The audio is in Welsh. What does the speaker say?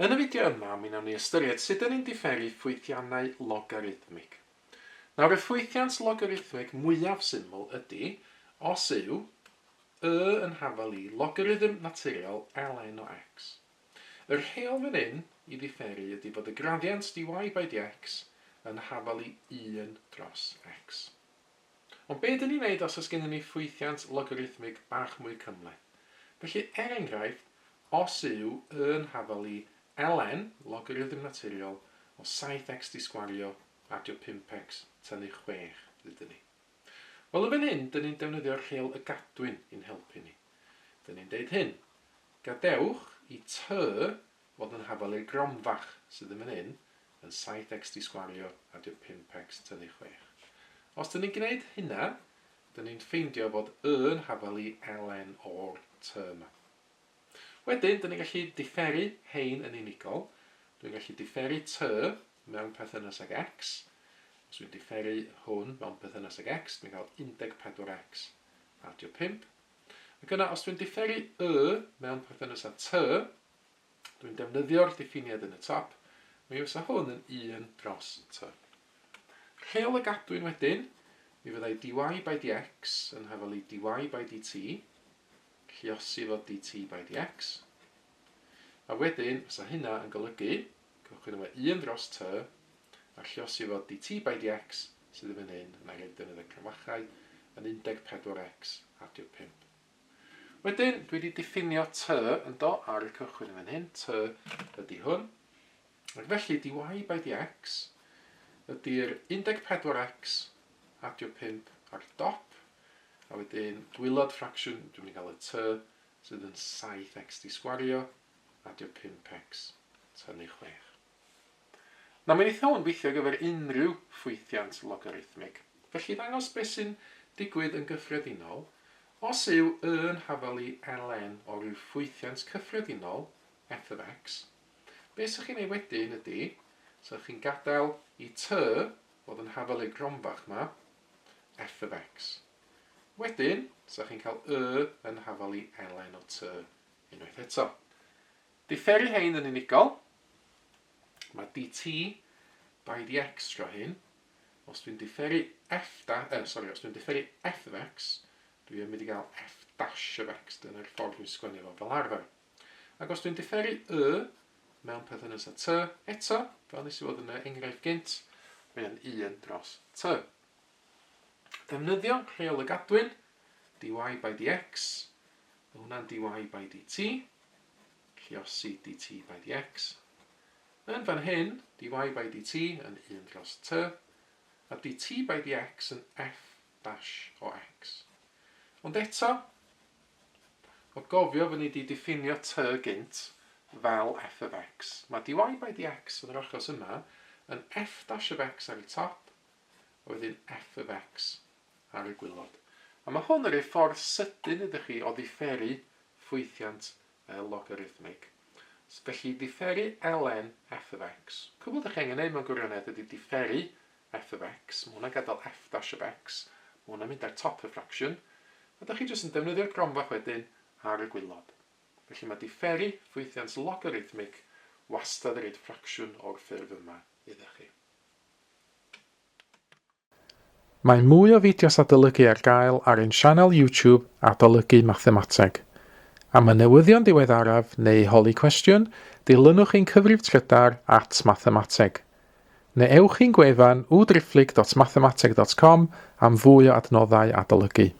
Yn y fideo yma, mi wnawn ni ystyried sut dyn ni'n diferu ffwythiannau logarithmig. Nawr, y ffwythiant logarithmig mwyaf syml ydy, os yw y yn hafal i logarithm naturiol ln o x. Y rheol fan hyn i ddiferu ydy fod y graddiant dy by dx yn hafal i 1 dros x. Ond be dyn ni'n neud os oes gennym ni ffwythiant logarithmig bach mwy cymhleth? Felly, er enghraifft, os yw y yn hafal i ln, logarithm naturiol, o 7x di sgwario adio 5x tynnu 6, ddudwn ni. Wel, yn fan hyn, dyn ni'n defnyddio'r rheol y gadwyn i'n helpu ni. Dyn ni'n deud hyn, gadewch i t fod yn hafal i'r gronfach sydd yn fan hyn, yn 7x di sgwario adio 5x tynnu 6. Os dyn ni'n gwneud hynna, dyn ni'n ffeindio fod y yn hafal i ln o'r t yma. Wedyn, dyn ni'n gallu diferu hein yn unigol. Dwi'n gallu diferu t mewn perthynas ag x. Os dwi'n diferu hwn mewn perthynas ag x, dwi'n cael 14x adio 5. Ac yna, os dwi'n diferu y mewn perthynas â t, Dwi'n defnyddio'r diffiniad yn y top, mi fysa hwn yn 1 dros t. Rheol y gadwyn wedyn, mi fyddai dy by dx yn hafal i dy by dt, lluosi fo dt by dx, a wedyn fysa hynna yn golygu, cychwyn efo 1 dros t, a lluosi fo dt by dx sydd yn fan hyn, yn ail defnyddio cromfachau, yn 14x adio 5. Wedyn, dwi wedi diffinio t yn do ar y cychwyn yn fan hyn, t ydy hwn. Ac felly, dy by dx ydy'r 14x adio 5 ar dop, a wedyn gwylod ffracsiwn, dwi'n mynd i gael y t sydd yn 7x di sgwario, adio 5x tynnu 6. Nawr, mi wneith hwn weithio ar gyfer unrhyw ffwythiant logarithmig. Felly, i ddangos beth sy'n digwydd yn gyffredinol, os yw y yn hafal i ln o ryw ffwythiant cyffredinol, f of x, beth sy'ch chi'n ei wedyn ydy, sy'ch chi'n gadael i t fod yn hafal i'r gronfach yma, f of x. Wedyn, sy'ch chi'n cael y yn hafal i ln o t unwaith eto. Diferu hein yn unigol. Mae dt by dx tro hyn. Os dwi'n diferu f da, eh, sorry, os dwi'n diferu f of x, dwi yn mynd i gael f dash of x. Dyna'r ffordd dwi'n sgwennu fo fel arfer. Ac os dwi'n diferu y mewn perthynas â t, eto, fel nes i fod yn y enghraifft gynt, mae o'n 1 dros t. Defnyddio rheol y gadwyn, dy by dx, Mae hwnna'n dy by dt, lluosi dt by dx. Yn fan hyn, dy by dt yn 1 dros t, a dt by dx yn f dash o x. Ond eto, o gofio fy ni wedi diffinio t gynt fel f of x, mae dy by dx yn yr achos yma yn f dash of x ar y top, a wedyn f of x ar y gwilod. A mae hwn yn rhoi ffordd sydyn iddo chi o ddiferu ffwythiant logarithmig. Felly diferu ln f of x. Cwbl ydych chi angen neud mewn gwirionedd ydy diferu f of x. Mae hwnna'n gadael f dash of x. Mae hwnna'n mynd ar top y ffracsiwn. A ydych chi jyst yn defnyddio'r gronfach wedyn ar y gwilod. Felly mae diferu ffwythiant logarithmig wastad yn rhaid ffracsiwn o'r ffurf yma iddo chi. Mae mwy o fideos adolygu ar gael ar ein sianel YouTube Adolygu Mathemateg. Am y newyddion diweddaraf neu holi cwestiwn, dilynwch ein cyfrif trydar at mathemateg. Neu ewch i'n gwefan www.mathemateg.com am fwy o adnoddau adolygu.